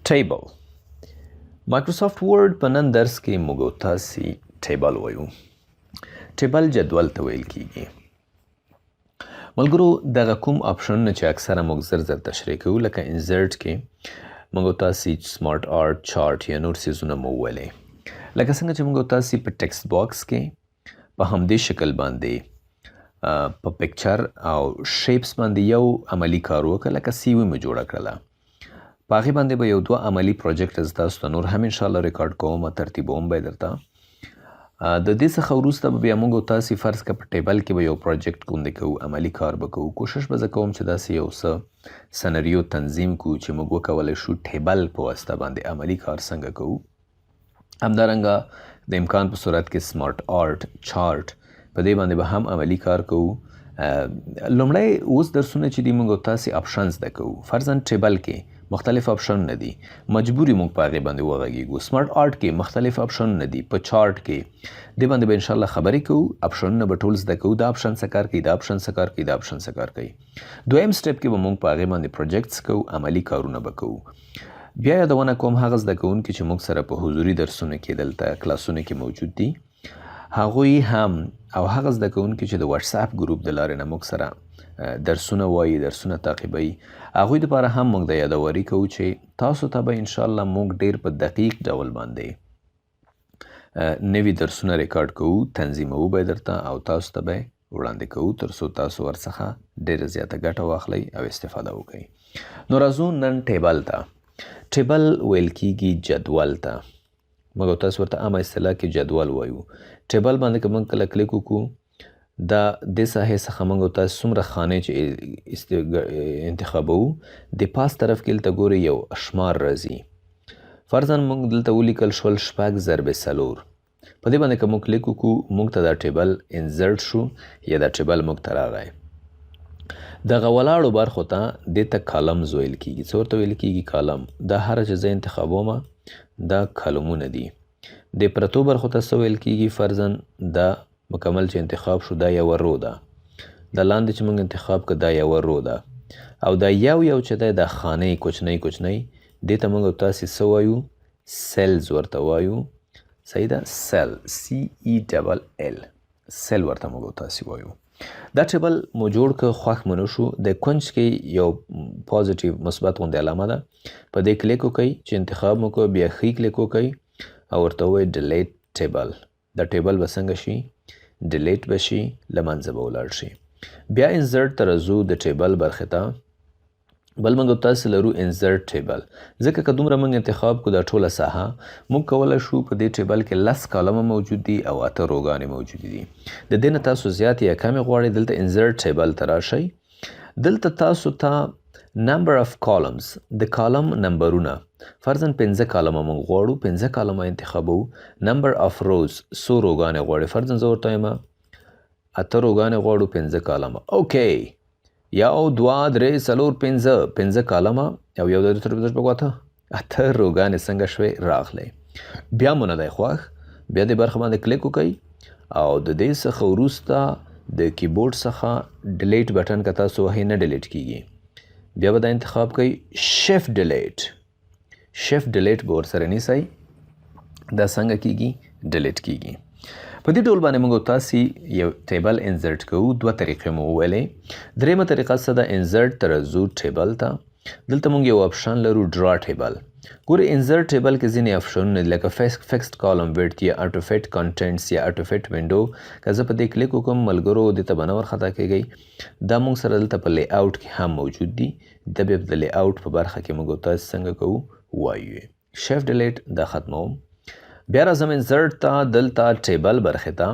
Table. Microsoft Word په نن درس کې موږ او تاسې table وایو. Table جدول ته ویل کیږي. ملګرو، دغه کوم آپشنونه چې اکثره موږ زر زر تشریح کوو، لکه insert کې موږ او تاسې smart art، chart یا نور څیزونه مو وویلې، لکه څنګه چې موږ او تاسې په text box کې په همدې شکل باندې په picture او shapes باندې یو عملی کار وکړ، لکه CV مو جوړه کړله، په هغې باندې به یو دوه عملی project زه تاسو ته نور هم انشاءالله ریکارډ کوم، ترتیبوم به یې درته. د دې څخه وروسته به بیا موږ او تاسې فرض که په table کې به یو project غوندې کوو، عملی کار به کوو. کوشش به زه کوم چې داسې یو څه سنریو تنظیم کړو چې موږ وکولی شو table په واسطه باندې عملی کار څنګه کوو. همدارنګه د امکان په صورت کې smart art، chart، په دې باندې به هم عملی کار کوو. لومړی اوس درسونه چې دي، موږ او تاسې option زده کوو. فرضاً table کې مختلف آپشنونه دي، مجبوري موږ په هغې باندې وغږیږو. Smart art کې مختلف آپشنونه دي، په چارټ کې، دې باندې به انشاءالله خبرې کوو. آپشنونه به ټول زده کوو، دا آپشن څه کار کوي، دا آپشن څه کار کوي، دا آپشن څه کار کوي. دویم step کې به موږ په هغې باندې projects کوو، عملی کارونه به کوو. بیا یادونه کوم، هغه زده کوونکي چې موږ سره په حضوري درسونو کې دلته کلاسونو کې موجود دي، هغوی هم، او هغه زده کوونکي چې د واتساپ ګروپ د لارې نه موږ سره درسونه وایي، درسونه تعقیبوي، هغوی دپاره هم موږ د یادوري کوو چې تاسو ته به انشاءالله موږ ډیر په دقیق ډول باندې نوي درسونه ریکارډ کوو، تنظیموو به یې درته او تاسو ته به یې وړاندې کوو، تر څو تاسو ورڅخه ډېره زیاته ګټه واخلئ او استفاده وکړئ. نو راځو نن table ته. Table ویل کیږي جدول ته، موږ او تاسو ورته عامه اصطلاح کې جدول وایو. Table باندې که موږ کله کلیک وکړو، دا دې ساحې څخه موږ او تاسو څومره خانې چې انتخابوو، د پاس طرف کې دلته ګورئ یو شمار راځي. فرضاً موږ دلته ولیکل شول شپږ ضرب څلور، په دې باندې که موږ کلیک وکړو، موږ ته دا table insert شو یا دا table موږ ته راغی. دغه ولاړو برخو ته، دې ته columns ویل کیږي. څه ورته ویل کیږي؟ Column. دا هره چې زه انتخابوم دا کالمونه دي. د پرتو برخو ته څه ویل کیږي؟ فرضاً دا مکمل چې انتخاب شو، دا یوه row ده. دا لاندې چې موږ انتخاب کړو، دا یوه row ده. او دا یو یو چې دی، دا خانې کوچنۍ کوچنۍ، دې ته موږ تاسې څه وایو؟ Cells ورته وایو. صحیح ده، cell، C E double L، cell ورته موږ تاسې وایو. دا table مو جوړ که خوښ مو نه شو، د کنج کې یو positive مثبت غوندې علامه ده، په دې کلیک وکړئ چې انتخاب مو کړ، بیا ښی کلیک وکړئ او ورته ووایئ delete table. دا table به څنګه شي؟ Delete به شي، له منځه به ولاړ شي. بیا insert ته راځو، د table برخې ته. بل موږ تاسې لرو insert table، ځکه که دومره موږ انتخاب کړو دا ټوله ساحه، موږ کولی شو په دې table کې 10 کالمه موجود دي او اته row ګانې موجودې دي. د دې نه تاسو زیات یا کمې غواړئ، دلته insert table ته راشئ. دلته تاسو ته number of columns، د کالم نمبرونه، فرضاً پنځه کالمه موږ غواړو، پنځه کالمه انتخابوو. Number of rows، څو row ګانې غواړئ؟ فرضاً زه ورته وایم اته row ګانې غواړو، پنځه کالمه. Okay، یو، دوه، درې، څلور، پنځه، پنځه کالمه او یو، دوه، درې، څلور، پنځه، شپږ، اته، اته row ګانې څنګه شوې؟ راغلې. بیا مو نه دی خوښ، بیا دې برخه باندې کلیک وکړئ او د دې څخه وروسته د کیبورډ څخه delete button که تاسو وهئ، نه delete کیږي. بیا به دا انتخاب کړئ، shift delete، shift delete به ورسره نیسئ. دا څنګه کیږي؟ Delete کیږي. په دې ډول باندې موږ تاسې یو table insert کوو. دوه طریقې مو وویلې، درېیمه طریقه څه ده؟ Insert ته راځو، table ته. دلته موږ یو آپشن لرو، draw table. ګورئ، insert table کې ځینې آپشنونه دي، لکه fixed column width یا auto fit contents یا auto fit window. که زه په دې کلیک وکړم ملګرو، دې ته به نه ورخطا کېږئ، دا موږ سره دلته په layout کې هم موجود دي. دا بیا د layout په برخه کې موږ تاسې څنګه کوو وایو. Shift delete دا ختموم. بیا راځم insert ته، دلته table برخې ته.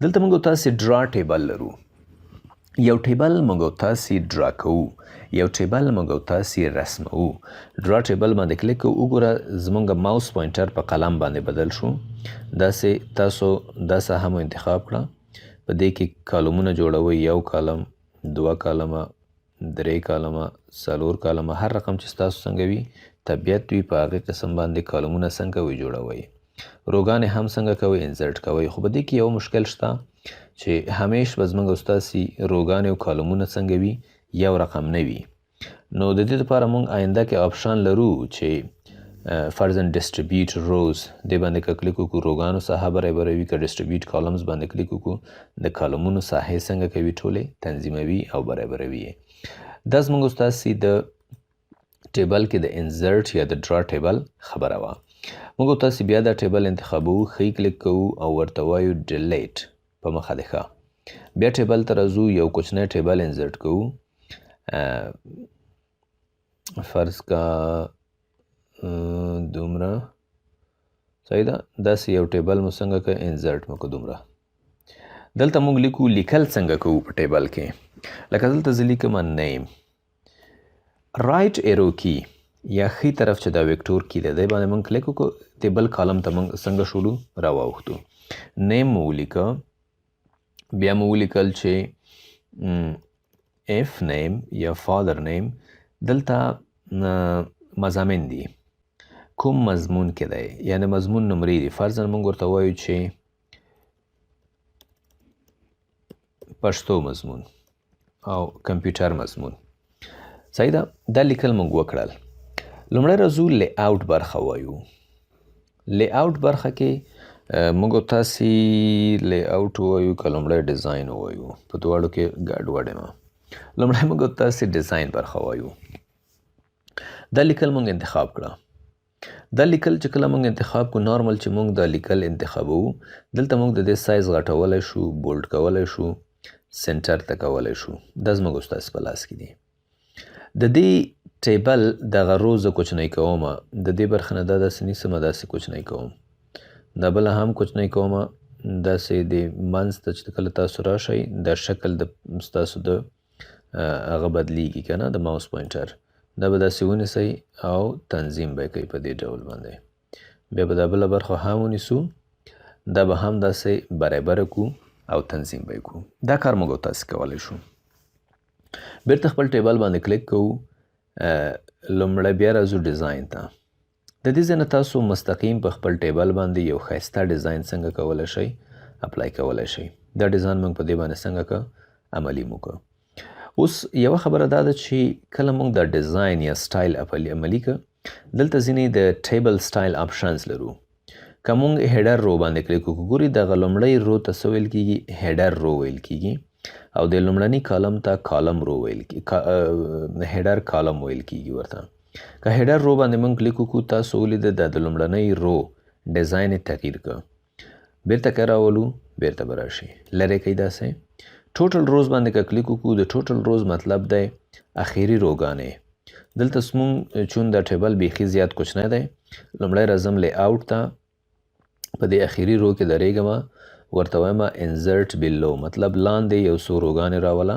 دلته موږ تاسې draw table لرو. یو table موږ تاسې draw کوو، یو table موږ تاسې رسموو. Draw table باندې کلیک کوو. وګوره، زموږ mouse pointer په قلم باندې بدل شو. داسې تاسو دا ساحه مو انتخاب کړه، په دې کې کالمونه جوړوئ، یو کالم، دوه کالمه، درې کالمه، څلور کالمه، هر رقم چې ستاسو څنګه وي طبیعت وي، په هغې قسم باندې کالمونه څنګه وي جوړوئ. Row ګانې هم څنګه کوئ؟ Insert کوئ. خو په دې کې یو مشکل شته چې همیش به زموږ او ستاسې row ګانې او کالمونه څنګه وي؟ یو رقم نه وي. نو د دې لپاره موږ آینده کې آپشن لرو چې فرضاً distribute rows دې باندې که کلیک وکړو، row ګانو ساحه برابروي. که distribute columns باندې کلیک وکړو، د کالمونو ساحې څنګه کوي؟ ټولې تنظیموي او برابروي یې. دا زموږ ستاسې د table کې د insert یا د draw table خبره وه. موږ تاسې بیا دا table انتخابوو، ښی کلیک کوو او ورته وایو delete. په مخه دې ښه. بیا table ته راځو، یو کوچنی table insert کوو. فرض که دومره، صحیح ده. داسې یو table مو څنګه که insert مو که دومره. دلته موږ لیکو، لیکل څنګه کوو په table کې؟ لکه دلته زه لیکم name، right arrow key یا ښي طرف چې دا vector key دی، دی باندې موږ کلیک وکړو، دې بل column ته موږ څنګه شولو؟ راواوښتو. name مو ولیکه، بیا مو ولیکل چې F name یا father name. دلته مضامین دي، کوم مضمون کې دی، یعنی مضمون نمرې دي. فرضاً موږ ورته وایو چې پښتو مضمون او کمپیوټر مضمون. صحیح ده. دا لیکل موږ وکړل. لومړی راځو layout برخه وایو. layout برخه کې موږ تاسې layout وایو که لومړی design وایو؟ په دواړو کې ګډ وډ یم. لومړی موږ تاسې design برخه وایو. دا لیکل موږ انتخاب کړه. دا لیکل چې کله موږ انتخاب کړو، normal چې موږ دا لیکل انتخابوو، دلته موږ د دې سایز غټولی شو، bold کولی شو، center ته کولی شو. دا زموږ ستاسې په لاس کې دي. د دې table دغه row زه کوچنی کوم، د دې برخې نه دا داسې نیسم، داسې کوچنی کوم، دا بله هم کوچنی کوم، داسې د منځ ته چې کله تاسو راشئ، دا شکل د ستاسو د هغه بدلیږي که نه، د mouse pointer. دا به داسې ونیسئ او تنظیم به یې کوئ په دې ډول باندې. بیا به دا بله برخه هم ونیسو، دا به هم داسې برابره کړو او تنظیم به یې کړو. دا کار موږ تاسې کولی شو. بیرته خپل table باندې کلیک کوو. لومړی بیا راځو design ته. د دې ځای نه تاسو مستقیم په خپل table باندې یو ښایسته design څنګه کولی شئ، apply کولی شئ. دا design موږ په دې باندې څنګه که عملي مو که. اوس یوه خبره دا ده چې کله موږ دا design یا سټایل عملي که، دلته ځینې د table style options لرو. که موږ header row باندې کلیک وکړو، ګوري دغه لومړۍ row ته څه ویل کېږي؟ header row ویل کېږي، او د لومړني column ته column row ویل کېږي، header column ویل کېږي ورته. که header row باندې موږ کلیک وکړو، تاسو ولیده دا د لومړنۍ row design یې تغییر کړ. بیرته که راولو، بیرته به راشي. لرې کوي داسې. total rows باندې که کلیک وکړو، د total rows مطلب دی اخیری row ګانې. دلته زموږ چون دا table بیخي زیات کوچنی دی، لومړی راځم layout ته، په دې اخیری row کې درېږم، ورته وایم insert below، مطلب لاندې یو څو row ګانې راوله.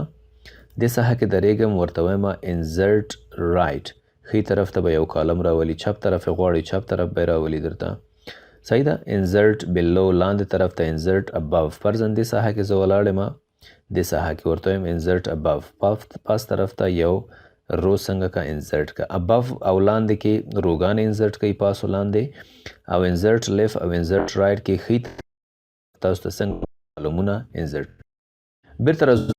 دې ساحه کې درېږم، ورته وایم insert right، ښي طرف ته به یو column راولي، چپ طرف یې غواړي چپ طرف به یې راولي درته. صحیح ده. insert below لاندې طرف ته، insert above، فرضاً دې ساحه کې زه ولاړ یم، دې ساحه کې ورته وایم insert above، پاس طرف ته یو row څنګه که insert که. above او لاندې کې row ګانې insert کوي پاس او لاندې، او insert left او insert right کې ښي تاسو ته څنګه کالمونه insert. بیرته راځو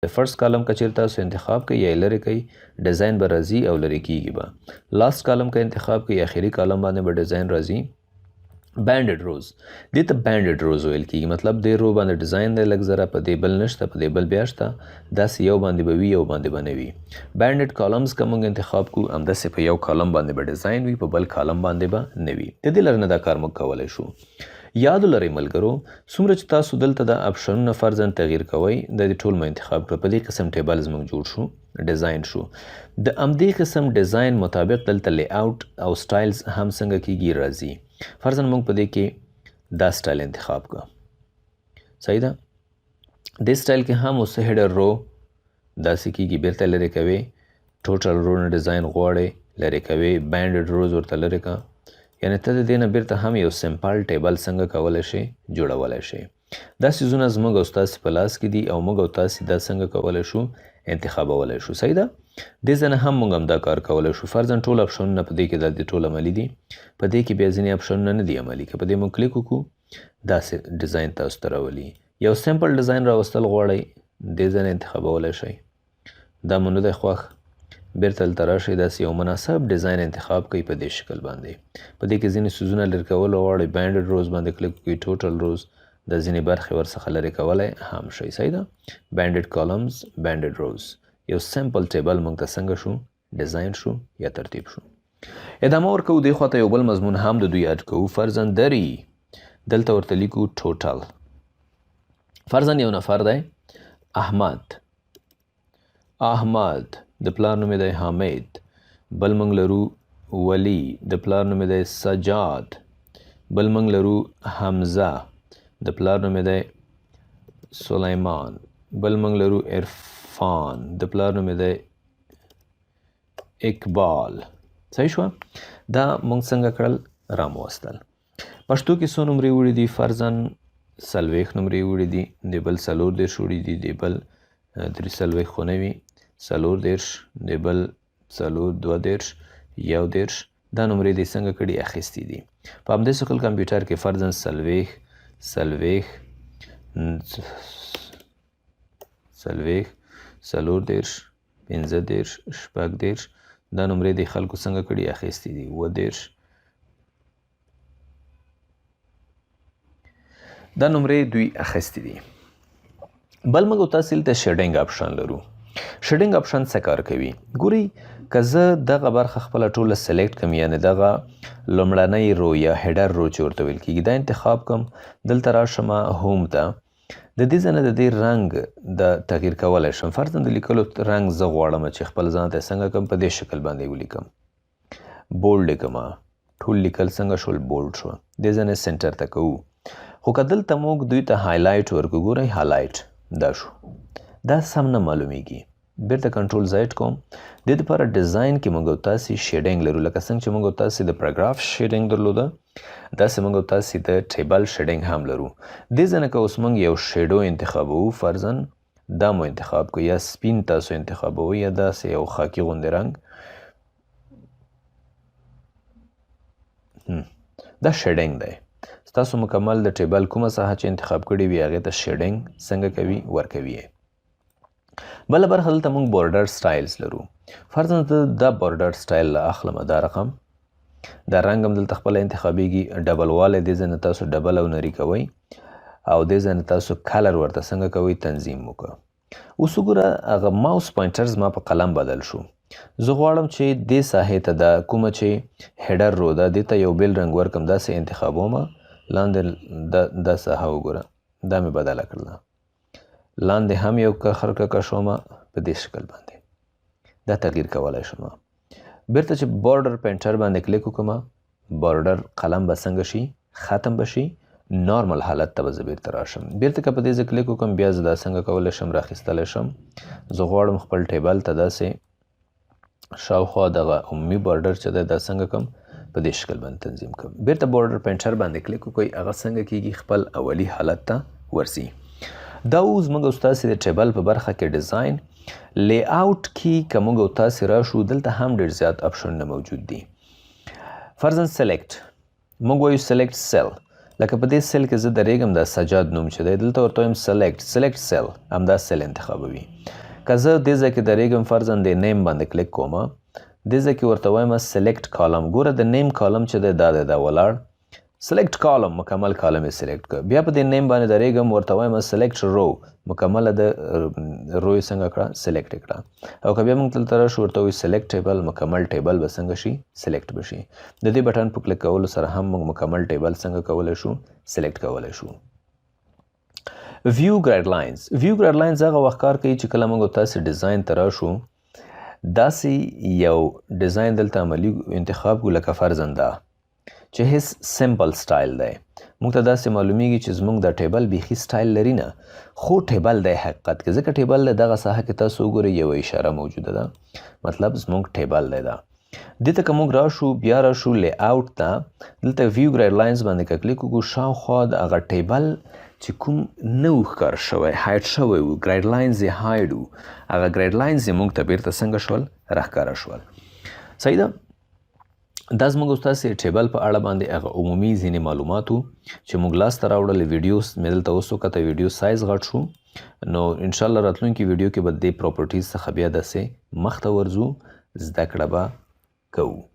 د first column که چېرې تاسو انتخاب کوئ یا یې لرې کوئ، design به راځي او لرې کېږي به. last column که انتخاب کوئ، اخري column باندې به design راځي. banded rows، دې ته banded rows ویل کېږي، مطلب دې row باندې design دی لږ ذره، په دې بل نشته، په دې بل بیا شته، داسې یو باندې به وي یو باندې به نه وي. banded columns که موږ انتخاب کړو، همداسې په یو column باندې به design وي، په بل column باندې به نه وي. د دې لارې نه دا کار موږ کولی شو. یاد ولرئ ملګرو، څومره چې تاسو دلته دا option ونه فرضاً تغییر کوئ، دا دې ټول مو انتخاب کړو، په دې قسم table زموږ جوړ شو، design شو. د همدې قسم design مطابق دلته layout او styles هم څنګه کیږي راځي. فرضاً موږ په دې کې دا سټایل انتخاب کړو، صحیح ده. دې سټایل کې هم اوس header row داسې کیږي، بیرته لرې کوي، total row نه design غواړې لرې کوي، banded rows ورته لرې که، یعنی ته د دې نه بیرته هم یو simple table څنګه کولی شې جوړولی شې. دا څیزونه زموږ او ستاسې په لاس کې دي او موږ او تاسې دا څنګه کولی شو؟ انتخابولی شو. صحیح ده؟ دې ځای نه هم موږ همدا کار کولی شو. فرضاً ټول اپشنونه په دې کې دا دي، ټول عملي دي. په دې کې بیا ځینې اپشنونه نه دي عملي. که په دې موږ کلیک وکړو، داسې ډیزاین تاسو ته راولي. یو simple design راوستل غواړئ، دې ځای نه انتخابولی شئ. دا مو نه دی خوښ، بیرته دلته راشئ، داسې یو مناسب ډیزاین انتخاب کړئ په دې شکل باندې. په دې کې ځینې څیزونه لرې کول غواړئ، banded rows باندې کلیک وکړئ، total rows، د ځینې برخې ورڅخه لرې کولی هم شئ. صحیح ده؟ banded columns، banded rows. یو simple table موږ ته څنګه شو؟ ډیزاین شو یا ترتیب شو. ادامه ورکوو. دې خواته یو بل مضمون هم د دوی add کوو. فرضاً دري دلته ورته لیکو total. فرضاً یو نفر دی احمد، احمد د پلار نوم یې دی حامد، بل موږ لرو ولی، د پلار نوم یې دی سجاد، بل موږ لرو حمزه، د پلار نوم یې دی سلیمان، بل موږ لرو عرفان، د پلار نوم یې دی اقبال. صحیح شوه؟ دا موږ څنګه کړل؟ راموستل. پښتو کې څو نمرې وړي دي؟ فرضاً 40 نمرې وړي دي، د بل 34 وړي دي، د بل 43 خو نه وي، 34، د بل څلور، 32، 31. دا نمرې دې څنګه کړي؟ اخیستې دي. په همدې شکل کمپیوټر کې فرضاً 40، 40، 40، 34، 35، 36، دا نمرې دې خلکو څنګه کړي؟ اخیستې دي. 37، دا نمرې دوی اخیستې دي. بل موږ تاسې دلته shading option لرو. shading option څه کار کوي؟ ګورئ، که زه دغه برخه خپله ټوله select کړم، یعنې دغه لومړنۍ row یا header row چې ورته ویل کېږي، دا انتخاب کړم، دلته راشم home ته، د دې ځای نه د دې رنګ د تغییر کولی شم. فرضاً د لیکلو رنګ زه غواړم چې خپل ځان ته څنګه کړم، په دې شکل باندې ولیکم، bold لیکم، ټول لیکل څنګه شول؟ bold شو. دې ځای نه center ته کوو. خو که دلته موږ دوی ته highlight ورکړو، ګورئ highlight دا شو، دا سم نه معلومیږي. بیرته control Z کوم. د دې لپاره ډیزاین کې موږ تاسې shading لرو، لکه څنګه چې موږ تاسې د پاراګراف shading درلوده، داسې موږ تاسې د table shading هم لرو. دې ځای نه که اوس موږ یو shadow انتخابوو، فرضاً دا مو انتخاب کړو، یا سپین تاسو انتخابوئ، یا داسې یو خاکي غوندې رنګ، دا shading دی. ستاسو مکمل د table کومه ساحه چې انتخاب کړې وي هغې ته shading څنګه کوي؟ ورکوي یې. بله برخه دلته موږ border styles لرو. فرضاً زه دا border style له اخلم، دا رقم، دا رنګ هم دلته خپله انتخابېږي. double والی دې ځای نه تاسو double او نري کوئ، او دې ځای نه تاسو color ورته څنګه کوئ؟ تنظیم وکړه. اوس وګوره هغه mouse pointer زما په قلم بدل شو. زه غواړم چې دې ساحې ته دا کومه چې header row ده دې ته یو بل رنګ ورکړم، داسې انتخابوم. لاندې دا ساحه وګوره، دا مې بدله کړله. لاندې هم یو خرکه کشوم په دې شکل باندې، دا تغییر کولی شم. بیرته چې border painter باندې کلیک وکړم، border قلم به څنګه شي؟ ختم به شي، نارمل حالت ته به زه بیرته راشم. بیرته که په دې زه کلیک وکړم، بیا زه دا څنګه کولی شم؟ راخیستلی شم. زه غواړم خپل table ته داسې شاوخوا دغه عمومي border چې دی دا څنګه کړم؟ په دې شکل باندې تنظیم کړم. بیرته border painter باندې کلیک وکړئ، هغه څنګه کیږي؟ خپل اولی حالت ته ورځي. دا اوس موږ او ستاسې د table په برخه کې design layout کې که موږ او تاسې راشو، دلته هم ډېر زیات اپشنونه موجود دي. فرضاً select، موږ وایو select cell، لکه په دې cell کې زه درېږم، دا سجاد نوم چې دی دلته ورته وایم select، select cell، همدا cell انتخابوي. که زه دې ځای کې درېږم، فرضاً د name باندې کلیک کوم، دې ځای کې ورته وایم select column. ګوره د name column چې دی دا دی، دا ولاړ select column، مکمل column یې select کړ. بیا په دې name باندې درېږم، ورته وایم select row، مکمله د row یې څنګه کړه؟ select یې کړه. او که بیا موږ دلته راشو ورته وایو select table، مکمل table به څنګه شي؟ select به شي. د دې بټن په کلیک کولو سره هم موږ مکمل table څنګه کولی شو؟ select کولی شو. view gridlines، view gridlines هغه وخت کار کوي چې کله موږ تاسې ډیزاین ته راشو، داسې یو ډیزاین دلته عملي انتخاب کړو، لکه فرضاً دا چې هیڅ simple style دی. موږ ته داسې معلومیږي چې زموږ دا table بیخي سټایل لري نه، خو table دی حقیقت کې، ځکه table دی. دغه ساحه کې تاسو وګورئ یوه اشاره موجوده ده، مطلب زموږ table دی. دا دې ته که موږ راشو، بیا راشو layout ته، دلته view gridlines باندې که کلیک وکړو، شاوخوا د هغه table چې کوم نه و ښکار شوی، hide شوی و، grid lines یې hide وو، هغه grid lines یې موږ ته بیرته څنګه شول؟ راښکاره شول. صحیح ده. دا زموږ ستاسې table په اړه باندې هغه عمومي ځینې معلومات وو چې موږ لاسته راوړل. ویډیو مې دلته اوس وکته، ویډیو سایز غټ شو. نو انشاءالله راتلونکي ویډیو کې به دې properties څخه بیا داسې مخته ورځو، زده کړه به کوو.